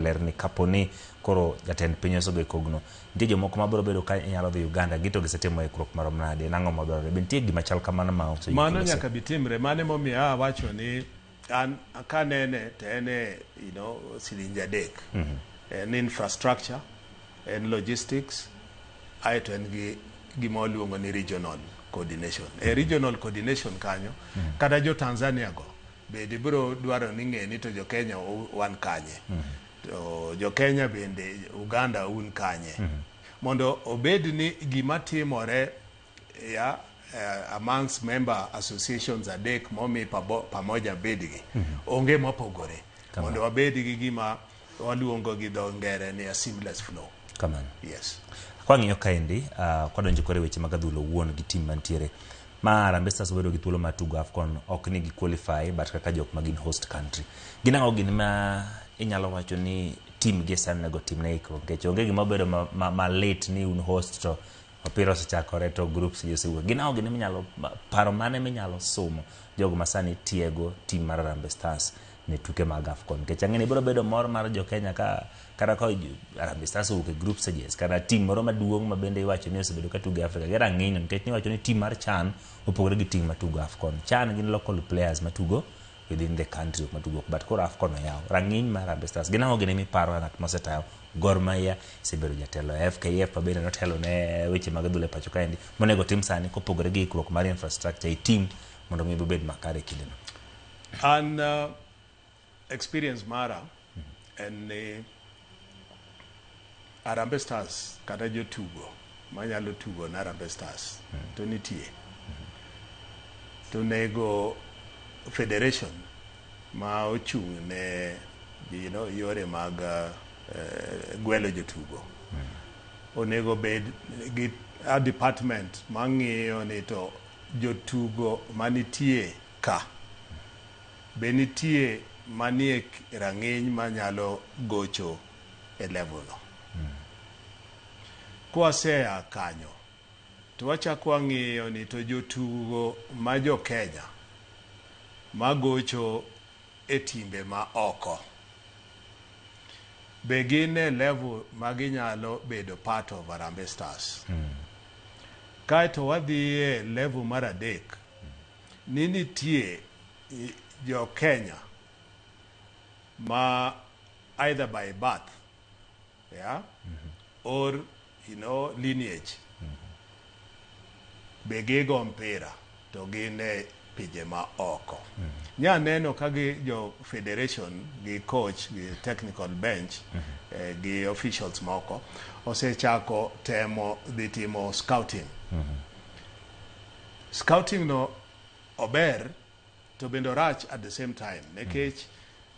Ler ni kapo ni koro jatend piny osego kogno, nitie jomoko ma biro bedo ka inyalo dhi Uganda gi to gisetimo ikruok marom nade, en ang'o madwarore? Be nitie gima chal kamano ma oseyudo? Mano nyaka bi timre. Mano emomiyo awacho ni an kanene to en e silingi 3. En infrastructure, en logistics, aeto en gi gima waluongo ni regional coordination. E regional coordination kanyo, kata jo Tanzania go bende biro dwaro ni ng'e ni to jo Kenya wan kanye. To jo Kenya bende Uganda un kanye. Mondo obed ni gima timore ya amongst member associations 3 momi pamoja bedgi onge mopogore. Mondo wabed gi gima waluongo gi dho ngere ni a seamless flow. Kamano. Yes. Kwang'iyo kaendi, kwadonjo kore weche mag adhula owuon gi team mantiere ma Harambee Stars obedo gi thuolo mar tugo AFCON, ok ni gi qualify but kaka jok ma gin host country. Gin ang'o gin ma inyalo wacho ni team gi sani onego timne ikruok? Nikech onge gima obedo malit ni un host to opira osechakore to groups ji osewuok. Gin ang'o gin minyalo paro mane minyalo sumo jogo ma sani tiego team mar Harambee Stars ne tuke mag AFCON? Nikech ang'e ni biro bedo mor mar jo Kenya ka kata ka Harambee Stars owuok e group stages, kata team moro maduong' ma bende iwacho ni osebedo ka tugo e Africa gi rang'iny no, nikech niwacho ni team mar CHAN opogore gi team matugo AFCON. CHAN gin local players matugo within the country, ok matugo, but koro AFCON oyaw rang'iny mar Harambee Stars. Gin ang'o gini miparo ka ng'at mosetayo Gor Mahia, isebedo jatelo e FKF ma bende notelo ne weche mag adhula e pacho kaendi, monego tim sani kopogore gi ikruok mar infrastructure e team mondo mi obed makare e kindeno? An experience mara en ni Harambee Stars kata jotugo manyalo tugo na Harambee Stars to nitie. To nego federation ma ochung' ne yore mag gwelo jotugo onego bed gi a department mang'iyo ni to jotugo manitie ka be nitie manie rang'iny manyalo gocho e level no. Kwasea kanyo to wachako wang'iyo ni to jotugo ma jo Kenya magocho e timbe ma oko be gin e level ma ginyalo bedo part of Harambee Stars. Kaeto wadhi e level mar 3 ni nitie jo Kenya ma either by birth, yeah, or lineage be gigo mpira to gin e pinje ma oko. Nya neno ka gi jo federation gi coach gi technical bench gi officials moko osechako temo dhi timo scouting. Scouting no ober to bende orach at the same time, nikech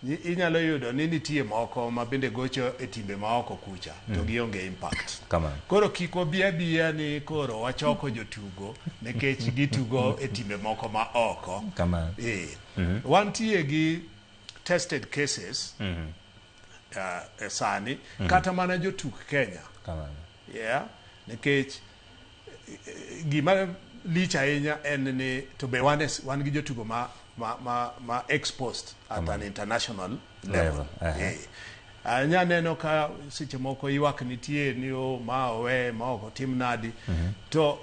inyalo yudo ni nitie moko ma bende gocho e timbe ma oko kucha to gionge impact. Kamano. Koro kik wabi abiya ni koro wachoko jotugo nikech gitugo e timbe moko ma oko. Kamano. Wantie gi tested cases e sani kata mana jotuk Kenya. Kamano. Yeah, nikech gima lich ahinya en ni to be wan gi jotugo ma exposed at an international level. Level. Anya neno ka seche moko ywak nitie ni o ma owe ma ok otim nadi, to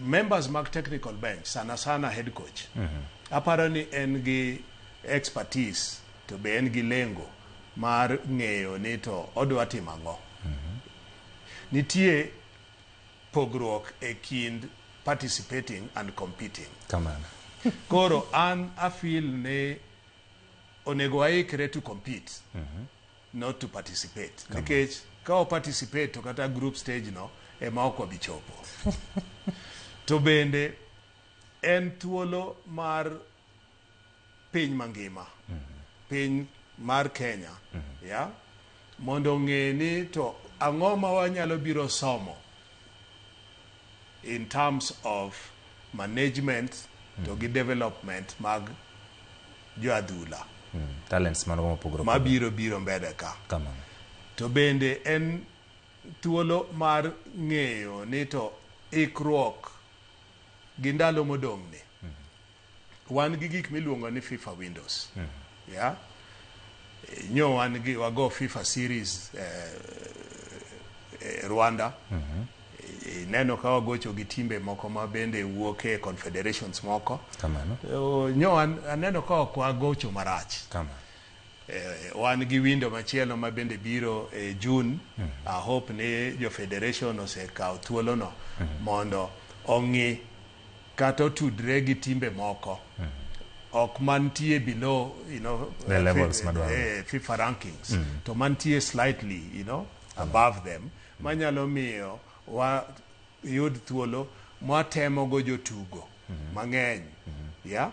members mag technical bench, sana sana head coach, aparo ni en gi expertise to be en gi lengo mar ng'eyo ni to odwa timo ang'o. Nitie pogruok e kind participating and competing. Kamano. Koro an a feel ni onego waikre to compete, not to participate. Nikech ka wa participate to kata group stage no ema ok wabi chopo. To bende en thuolo mar piny mangima, piny mar Kenya, yeah? Mondo ong'e ni to ang'o ma wanyalo biro somo in terms of management to gi development mag jo adhula Talents mano mopogore mabiro biro mbele ka. Kamano. To bende en thuolo mar ng'eyo ni to ikruok gi ndalo modong' ni. Wan gi gik miluongo ni FIFA windows. Yeah? Nyo wan gi wago FIFA series Rwanda. Ineno ka wagocho gi timbe moko ma bende wuok e confederations moko. Kamano. Nyo aneno ka ok wagocho marach. Kamano. Wan gi window machielo ma bende biro e June. I hope ni jo federation osekawo thuolono mondo ong'i kata otudre gi timbe moko ok mantie below the levels madwarore. FIFA rankings, to mantie slightly above them, manyalo miyo wa yud thuolo mwatemogo jotugo mang'eny, yeah,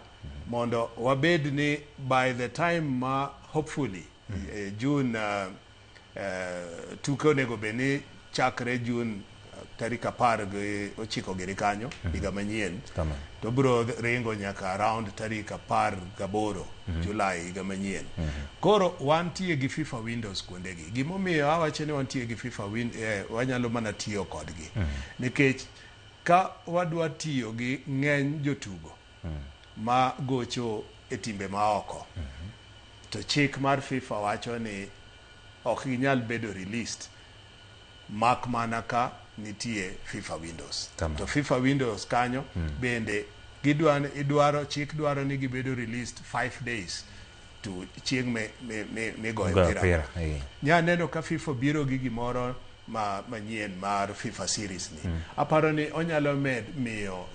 mondo wabed ni by the time ma hopefully June tuke onego bed ni chakre June tarik 19 giri kanyo higa manyien, Kamano. to biro ringo nyaka around tarik 18 July higa manyien. Koro wantie gi FIFA windows kuondegi. Gimomiyo awacho ni wantie gi FIFA wanyalo mana tiyo kodgi nikech ka wadwa tiyo gi ng'eny jotugo ma gocho e timbe maoko, to chik mar FIFA wacho ni ok ginyal bedo released mak mana ka nitie FIFA windows. Kamano. To FIFA windows kanyo bende gidwa idwaro, chik dwaro ni gibedo released 5 days to chieng' migoyo Goyo mpira. mpira. Nya neno ka FIFA biro gi gimoro ma manyien mar FIFA series ni. Aparo ni onyalo med miyo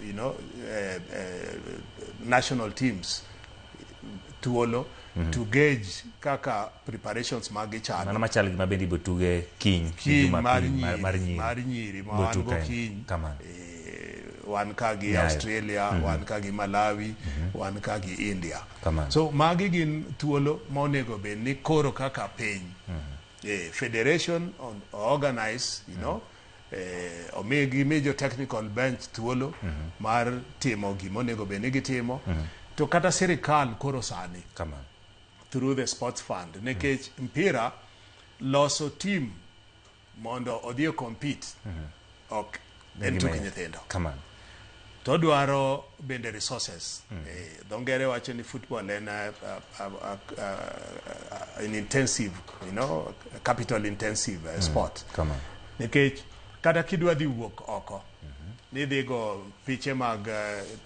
national teams thuolo to gauge kaka preparations magi chalo. Mano machal gi ma bende ibo tuge kiny. Kiny mar Jumapil, nyiri, mar nyiri. Mar nyiri ma Ibo wan tuk go kae. kiny. Kamano. Wan ka gi Nyayo. Australia, wan ka gi Malawi, wan ka gi India. Kamano. So magi gin thuolo ma onego bed ni koro kaka piny federation organize omi gimi jo technical bench thuolo mar timo gima onego bed ni gitimo, to kata sirikal koro sani Kamano. through the sports fund, nikech mpira loso team mondo odhi o compete ok en tuk Gima- nyithindo. Kamano. To odwaro bende resources. Dho ngere wacho ni football en an intensive capital intensive sport, Kamano. nikech kata kidwa dhi wuok oko nidhi go piche mag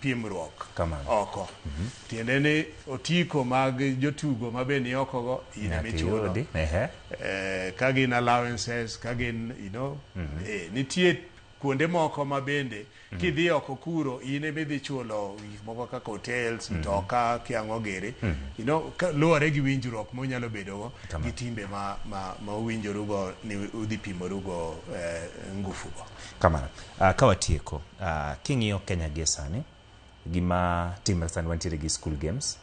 piemruok Kamano. oko, tiende ni otiko mag jotugo ma be ni oko go in Nyaka emichulo. iyudi. Ehe. Ka gin allowances, ka gin nitie kuonde moko ma bende kidhi oko kuro in emidhi chulo gik moko kaka hotels, mtoka, kiang'o giri, luwore gi winjruok munyalo bedogo Kamano. gi timbe ma uwinjorugo ni udhi pimorugo ngufu go. Kamano. Ka watieko, king'iyo Kenya gie sani, gima timre sani, wantiere gi school games.